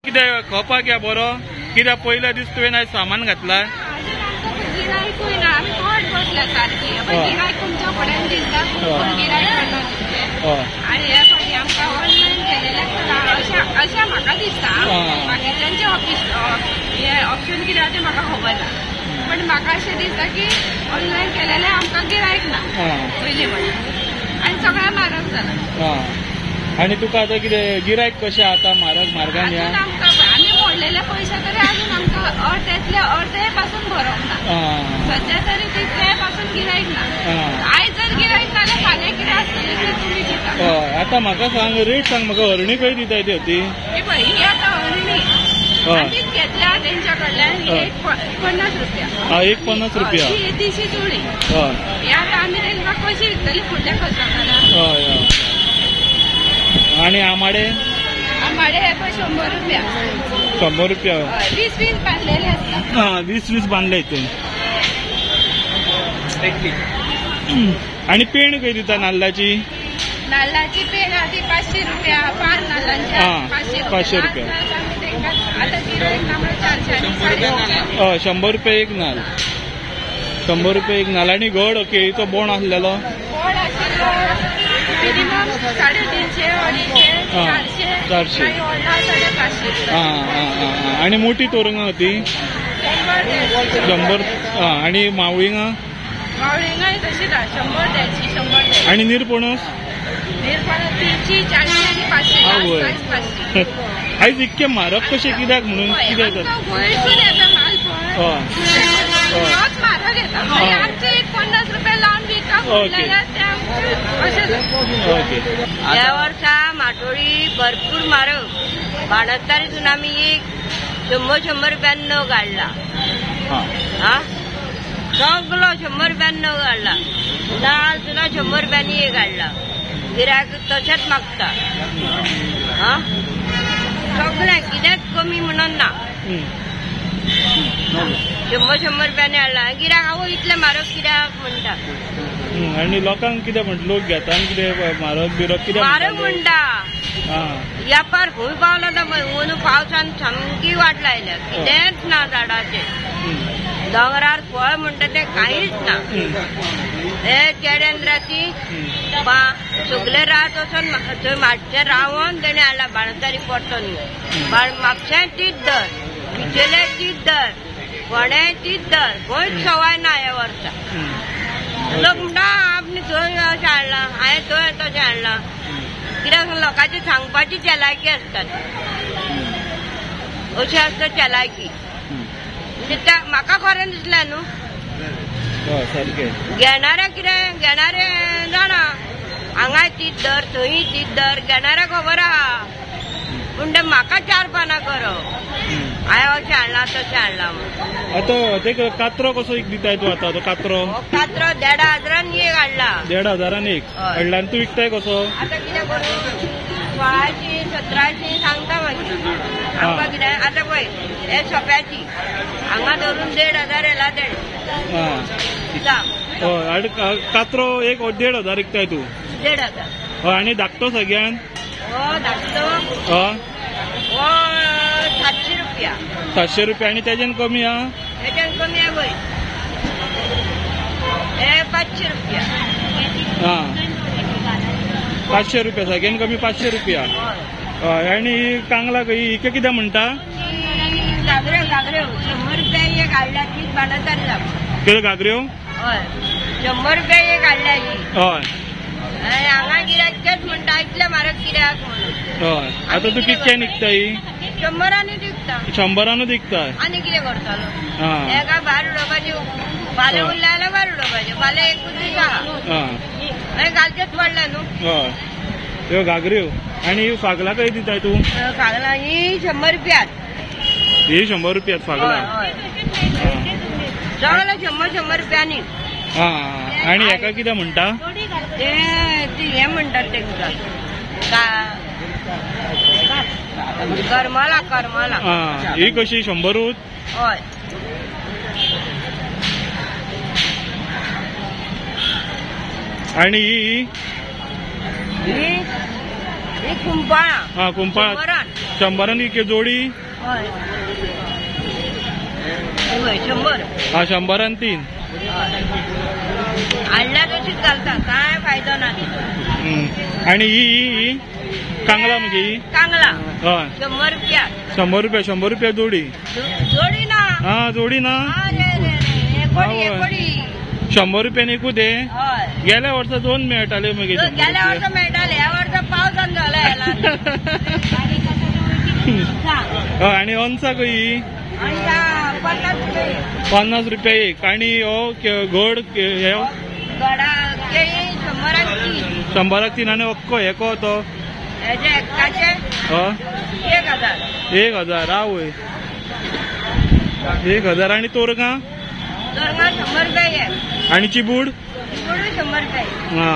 कितें खपाक या बरो कित्याक पयल्या दीस तुवें आयज सामान घातलां. गिरायकूय ना, आमी तोड बसल्या सारकी. गिरायक तुमच्या फुड्यान दिसता, पूण गिरायक येता तितलें. आनी हे फावटी आमकां ऑनलायन केलेलें अशें म्हाका दिसता. बाकीच्यांचें ऑफीस हें ऑप्शन कितें आसा तें म्हाका खबर ना, पण म्हाका अशें दिसता की ऑनलायन केलेलें आमकां गिरायक ना पयलीं म्हणल्यार, आनी सगळें म्हारग जालां. आनी तुका आतां कितें गिरायक कशें आतां म्हारग मार्गान या आमकां आमी मोडलेले पयशे तरी अजून आमकां अर्द्यातले अर्दे पासून भरोंक ना सद्या तरी, तितले पासून गिरायक ना. आयज जर गिरायक ना जाल्यार फाल्यां कितें आसतलें तें तुमी दिता. हय, आतां म्हाका सांग रेट सांग म्हाका. हरणी खंय दिताय ती हती? ही पळय, ही आतां हरणी आमीच घेतल्या तेंच्या कडल्यान 150 रुपया. 150 रुपया ही येदीशी जुळी. ही आतां आमी तेंकां कशी विकतली फुडल्या कस्टमराक? हय हय. आनी आमाडे? आमाडे हे पळय 100 रुपया. 100 रुपया. 20-20 बांदलेले आसता. हां, 20-20 बांदले हितून. आनी पेण खंय दिता नाल्लाची? नाल्लाची पेण आहा ती 500 रुपया. पार नाल्लांची 500 रुपया. आतां गिरायक ना म्हणून 400 आनी 450. हय, 100 रुपया एक नाल्ल. 100 रुपया एक नाल्ल. आनी घड केळीचो बोण आसलेलो? बोण आशिल्लो मिनिमम 350, 250, 400, 550. हां हां. आनी मोठी तोरंगां ती 100. हां. आनी मावळिंगां? मावळिंगांय तशीच आहा, 100, 150, 100. आनी निरपणस? निरपणस 300, 400 आनी 500. 500. आयज इतकें म्हारग कशें कित्याक म्हणून कितें जाता? गोंयसून येता माल पळय, तोच म्हारग येता. मागीर आमचे 150 रुपया लावन विकता जाल्यार ते आमचें अशें जाता. ह्या वर्सा माटोळी भरपूर म्हारग. बाणस्तारीसून आमी एक 100-100 रुपयान नग हाडला. हा, सगलो 100 रुपयान नग हाडला. नाल सुद्दां 100 रुपयांनी एक हाडला. गिरायक तशेंच मागता. हा, सगळें कितेंच कमी म्हणून ना. 100-100 रुपयांनी हाडला. गिरायक आवय इतलें म्हारग कित्याक म्हणटा. आनी लोकांक कितें म्हणटा? लोक घेता आनी कितें म्हारग बिरग कितें म्हारग म्हणटा. व्यापार खंय पावला आतां पळय, अंदू पावसान सामकी वाट लायल्या. कितेंच ना झाडाचें. दोंगरार फळ म्हणटा तें कांयच ना. हे चेड्यान राती सगळे रात वचोन थंय मातशें रावन तेणें हाडला बाणस्तारी परतोन. म्हापशें तीच दर, बिचोले तीच दर, फोंडें तीच दर, खंयच सवाय ना ह्या वर्सा. लोक म्हणटा आपणे थंय अशें हाडलां, हांवें थंय तशें हाडलां. कित्याक लोकांची सांगपाची चलायकी आसता, अशी आसता चलायकी. म्हणजे त्या म्हाका खरें दिसलें न्हू. घेणारे कितें घेणारे जाणा, हांगाय तीच दर थंय तीच दर, घेणाऱ्या खबर आहा. पूण ते म्हाका 4 पानां करप, हांवें अशें हाडलां तशें हाडलां म्हूण. आतां ते कात्रो कसो एक दिताय तूं आतां? तो कात्रो कात्रो 1500 एक हाडला. 1500 एक हाडला. आनी तूं विकताय कसो? आतां कितें करूं, 1600, 1700 सांगता मागीर आमकां कितें. आतां पळय हे सोप्याची हांगा धरून 1500 येला तेणें. हय, आनी कात्रो एक 1500 विकताय तूं? 1500. हय. आनी धाकटो सगळ्यान? हो धाकटो हय हो 700 रुपया. 700 रुपया. आनी तेज्यान कमी आहा? तेज्यान कमी आहा पळय हे 500 रुपया. आं, 500 रुपया सगळ्यान कमी 500 रुपया. हय. आनी कांगला खंय हिका कितें म्हणटा? घागऱ्यो, घागऱ्यो 100 रुपया एक हाडल्या. तीच बाणस्तारी जाप. कितें घागऱ्यो? हय, 100 रुपया एक हाडल्या ही. हय. हांगा गिरायक तेच म्हणटा इतलें म्हारग कित्याक म्हणून. हय. आतां तूं कितक्यान विकता ही? 100 विकता. 100 विकता. आनी कितें करतलो? हेका भायर उडोवपाचें, फाल्यां उरलें जाल्यार भायर उडोवपाचें. फाल्यां एकूच दीस आहा, मागीर घालचेंच पडलें न्हू. हय. ह्यो घागऱ्यो. आनी फागलां खंय दिताय तूं? फागलां ही 100 रुपयात. ही 100 रुपयात फागलां? सगळें 100-100 रुपयांनी. आं. आनी हेका कितें म्हणटा? ते हें म्हणटात तेंकां करमला. करमला आं. ही कशी 100? हय. आनी ही ही ही कुंपाळां. हा कुंपाळां 100 की जोडी? हय 100. हा 100 3. हाडल्या तशीच घालता, काय फायदो ना. आणि ही ही कांगला मगे ही? कांगला हय 100 रुपया. 100 रुपया. 100 रुपया जोडी. जोडी ना? हा जोडी ना. 100 रुपयान एकूच हे. गेल्या वर्सा 2 मेळटाले मगे. गेल्या वर्सा मेळटाले, ह्या वर्सा पावसान जाला. आणि अंसा कही? 50 रुपया एक. आणि हो गोड हे 100 3. आणि अक्को हेको तो 1000. आवय 1000. आणि तोरगां? 100 रुपया. आणि चिबूड? 100 रुपये. हा.